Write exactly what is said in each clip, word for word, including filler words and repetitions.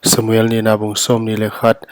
Samuel nihna bung sawmnih leh khat.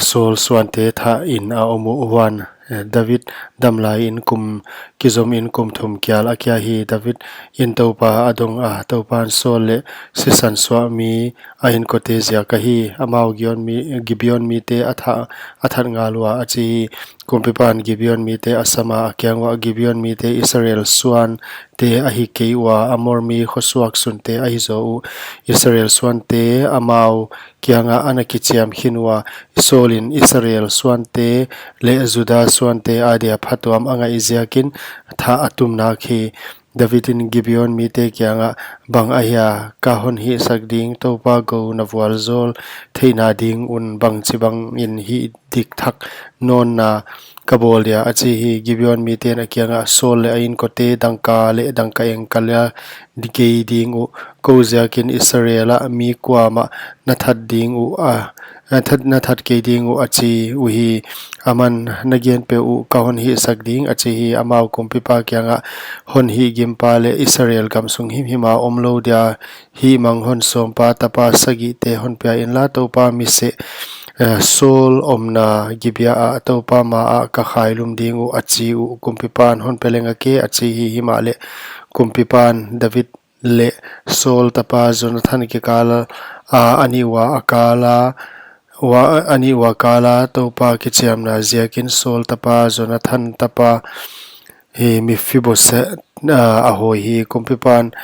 Saul suante thah in a om uh. Huan, eh, David damlai in kum, kizom in kum thum kial a kia hi. David in Toupa a dong a, Toupan Saul leh sisan suah mi a inkote ziak ahi. Amau Gibeon mi, Gibeon mite a thah, a that ngal ua, a chi hi. Kumpipan Gibeon mite a sam a, a kiang uah, Gibeon mite Israel suante ahi kei ua, Amor mi khosuak sunte ahi zaw uh. Israel suante amau kiangah ana kichiam khin ua, Saul in Israel suante leh Juda suante adia phatuam a ngaih ziakin thah a tum nak hi. David in Gibeon mite kiangah, Bang ahia ka hon hihsak ding? Toupa gou na vualzawl theihna ding un bangchibang in hih dikthak nawnna ka bawl dia? a chi hi. Gibeon miten a kiangah, Saul leh a inkote dangka leh dangkaeng ka la kei ding uh. Kou ziakin Israel ah mi kuamah na that ding uh a, na that, na that kei ding uh, a chi uhi. Aman, Na gen peuh uh, ka hon hihsak ding, a chi hi. Amau kumpipa kiangah, Hon hihgimpa leh Israel gam sung himhim a omlou dia hihmang hon sawmpa tapa sagihte hon pia inla, Toupa mi seh, eh, Saul omna Gibea ah Toupa ma ah ka khailum ding uh, a chi uh. Kumpipan, Hon pe leng a ke, a chi hi. Himahleh kumpipan David leh Saul tapa Jonathan kikal a, a nih ua a kal a, ua, a nih ua kal a Toupa kichiamna ziakin Saul tapa Jonathan tapa hi Mephiboset, ah, a hawi hi. Kumpipan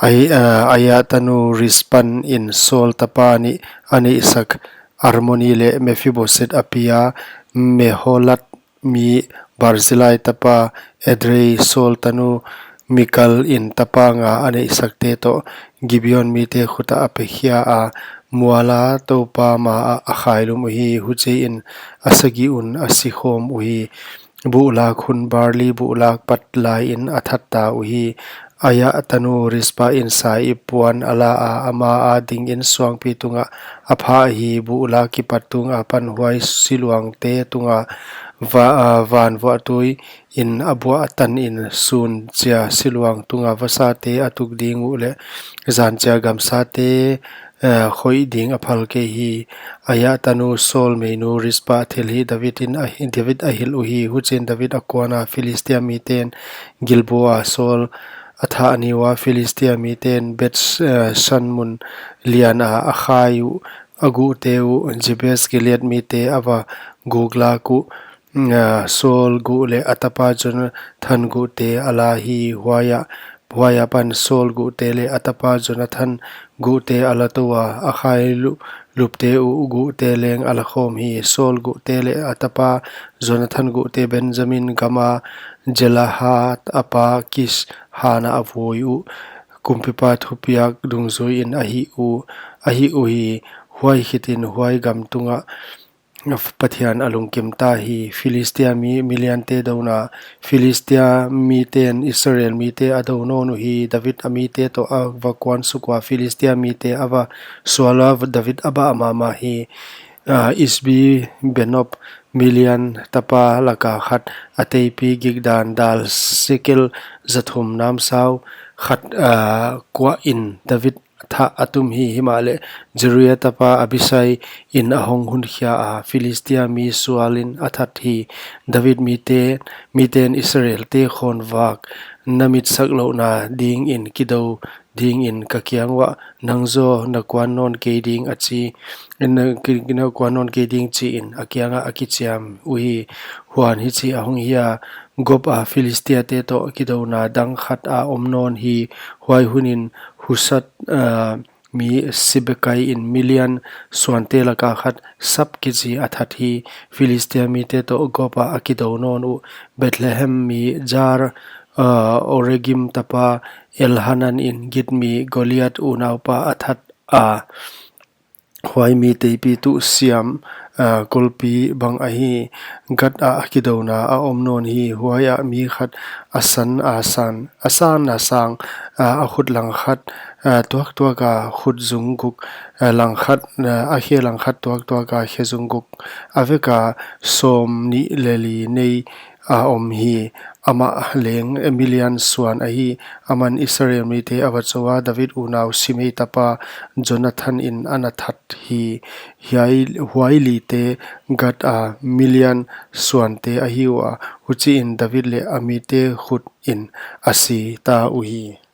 Ai-, ah, Aia tanu Rizpan in Saul tapa nih a neihsak Armoni leh Mephiboset a pia. Meholat mi Barzilai tapa Edrei, Saul tanu Mikal in tapa nga a neihsakte toh Gibeon mite khut ah a pekhia a, mual a Toupa ma ah a khailum uhi. Huchiin a sagih un a sikhawm uhi. Buhlak hun, barli buhlak pat laiin a that ta uhi. Aia tanu Rizpa in saip puan a la a, ama adingin suangpi tungah a phah hi. Buhlak kipat tung apan huai siluangte tunga va-, ah, vanvuahtui in a buah tanin, sun chia siluang tunga vasate a tuk ding uh leh zan chia gamsate, eh, khoih ding a phal kei hi. Aia tanu Saul meinu Rizpa thil hi David in a, David a hilh uhi. Huchiin David a kuan a, Philistia miten Gilboa Saul a thah ni ua, Philistia miten Beth, eh, Shan mun lian a a khai uh, a guhte uh, Jabes Gilead mite a va guklak uh, ah, Saul guh leh a tapa Jonathan guhte a la hi. Huai ah, huai apan Saul guhte leh a tapa Jonathan guhte a la tou a, a khai lu-, lupte uh guhte leng a la khawm hi. Saul guhte leh a tapa Jonathan guhte Benjamin gama Zelaha a pa Kis han ah a vui uh. Kumpipa thupiak dungzuiin a hih uh, a hih uhi. Huai khitin huai gam tungah Pathian a lungkim ta hi. Philistia mi miliante douna. Philistia miten Israel mite a dou nawn uhi. David a mite toh a va kuan suk ua, Philistia mite a va sual ua, David a bah mahmah hi. Ah, Isbi Benob, milian tapa laka khat, a teipi gikdan dal sekel zathum namsau khat, ah, kuahin David thah a tum hi. Himahleh Zeruia tapa Abisai in a hong hunkhia a, Philistia mi sualin a that hi. David mite, miten Israelte khawnvak na mitsak louhna dingin kidou dingin ka kiang uah nang zaw na kuan nawn kei ding a chi, na ki-, na kuan nawn kei ding chiin a kiangah a kichiam uhi. Huan hichi a hong hia, Gob a Philistiate toh kidouna dang khat a om nawn hi. Huai hunin Husat, ah, mi Sibekai in milian suante laka khat sap kichi a that hi. Philistia mite toh Gob a a kidou nawn uh. Bethlehem mi Jar, ah, Oregim tapa Elhanan in Git mi Goliat unaupa a that a. Huai mi teipi tuh siam, ah, kulpi bang ahi. Gat a a kidouna a om nawn hi. Huai ah mi khat a san a san, a san a sang, ah, a khut langkhat, ah, tuaktuak a khut zung guk, ah, langkhat, ah, a khe langkhat tuaktuak a khe zung guk, a vek a sawmnih leh li nei a om hi. amah leng milian suan ahi. Aman Israel mite a vachou a, David unau Simei tapa Jonathanin a na that hi. Huai lite Gata milian suante ahi ua; huchiin David leh a mite khutin a sita uhi.